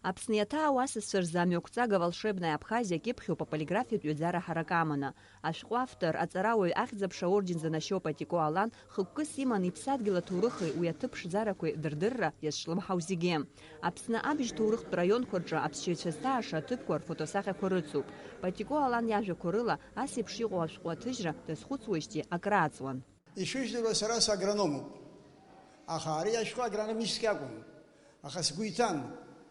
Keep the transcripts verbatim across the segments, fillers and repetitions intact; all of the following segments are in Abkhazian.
Аԥсны иаҭаау асасцәа рзы амҩақәҵага Волшебная Абхазия кьыԥхьуп аполиграфиатә ҩаӡара ҳарак аманы. Ашәҟәы автор, аҵарауаҩ, ахьӡ-аԥша аорден занашьоу Патико Алан хықәкыс иман иԥсадгьыл аҭоурыхи уи аҭыԥ ԥшӡарақәеи дырдырра иазҿлымҳау зегьы. Аԥсны абжь ҭоурыхтә раионқәа рҿы аԥсшьаҩцәа зҭааша аҭыԥқәа рфотосахьақәа рыцуп. Патико Алан иажәақәа рыла, ас еиԥш иҟоу ашәҟәы аҭыжьра дазхәыцуеижьҭеи акрааҵуан. Ишыжәдыруа, сара сагрономуп. Аха ари ашәҟәы агрономически акәым. Аха сгәы иҭан,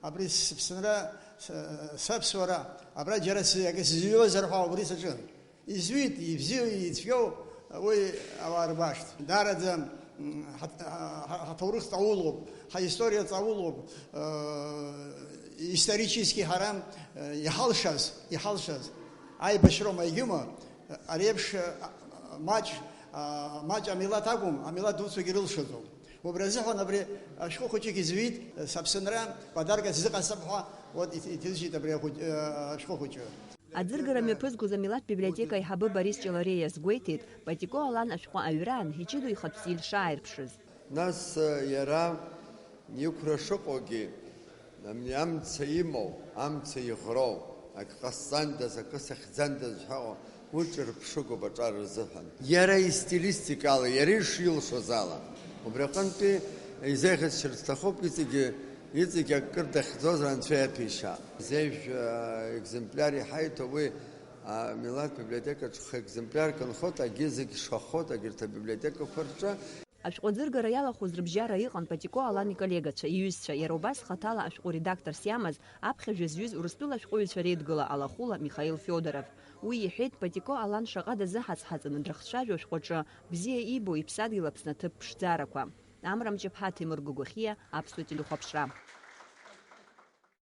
абри сыԥсынра, с-, саԥсуара, абра џьара сзы акы сзыҩуазар ҳәа убри саҿын. Изҩит, ибзиоу, ицәгьоу, уи ауаа рбашт. Даараӡа, м, ҳа-, ҳа-, ҳаҭоурых ҵаулоуп, ҳаисториа ҵаулоуп, э, исторически ҳара, э, иҳалшаз, иҳалшаз. Аибашьроума, егьума, ари еиԥш, а, маҷ, а, маҷ амилаҭ акәым, амилаҭ дуцәагьы рылшаӡом. Убри азыҳәан абри ашәҟәы хәыҷык изҩит, саԥсынра подаркас сзыҟасҵап ҳәа, вот, иҭ-, иҭызжьит абри ахәыҷ-, а, ашәҟәы хәыҷы. Аӡыргара мҩаԥызгоз амилаҭ библиотека аиҳабы Борис Ҷалариа иазгәеиҭеит, Патико Алан ашәҟәы аҩраан иҷыдоу ихатә стиль шааирԥшыз. Нас, э, иара иқәра шыҟоугьы, ам-, амца имоу, амца иӷроу, акы ҟасҵандаз, акы сыхьӡандаз ҳәа ыҟоу, уи ҿырԥшыгоуп аҿар рзыҳәан. Иара истилистикала, иара ишилшоз ала. Убри аҟынтәи изеиӷьасшьар сҭахуп, иҵегьы, иҵегьы акыр дахьӡозар Анцәа иаҭәеишьа. Зежә, э, екземпляр иҳаиҭо уи, а, милаҭ библиотекаҿы хы екземплиарк нхоит, агьы зегь шахоит, агьырҭ абиблиотекақәа рҿы. Ашәҟәы аӡыргара иалахәыз рыбжьара иҟан Патико Алан иколлегацәа, иҩызцәа, иара убас хаҭала ашәҟәы редакторс иамаз, аԥхьажәа зҩыз Урыстәыла ашәҟәыҩҩцәа реидгыла алахәыла Михаил Федоров. Уи иҳәеит, Патико Алан шаҟа дазыҳацҳаҵаны дрыхцәажәо ашәҟәаҿы, бзиа иибо иԥсадгьыл Аԥсны аҭыԥ ԥшӡарақәа. Амра Мҷыԥҳа, Ҭемыр Гогохиа, Аԥсуа телехәаԥшра.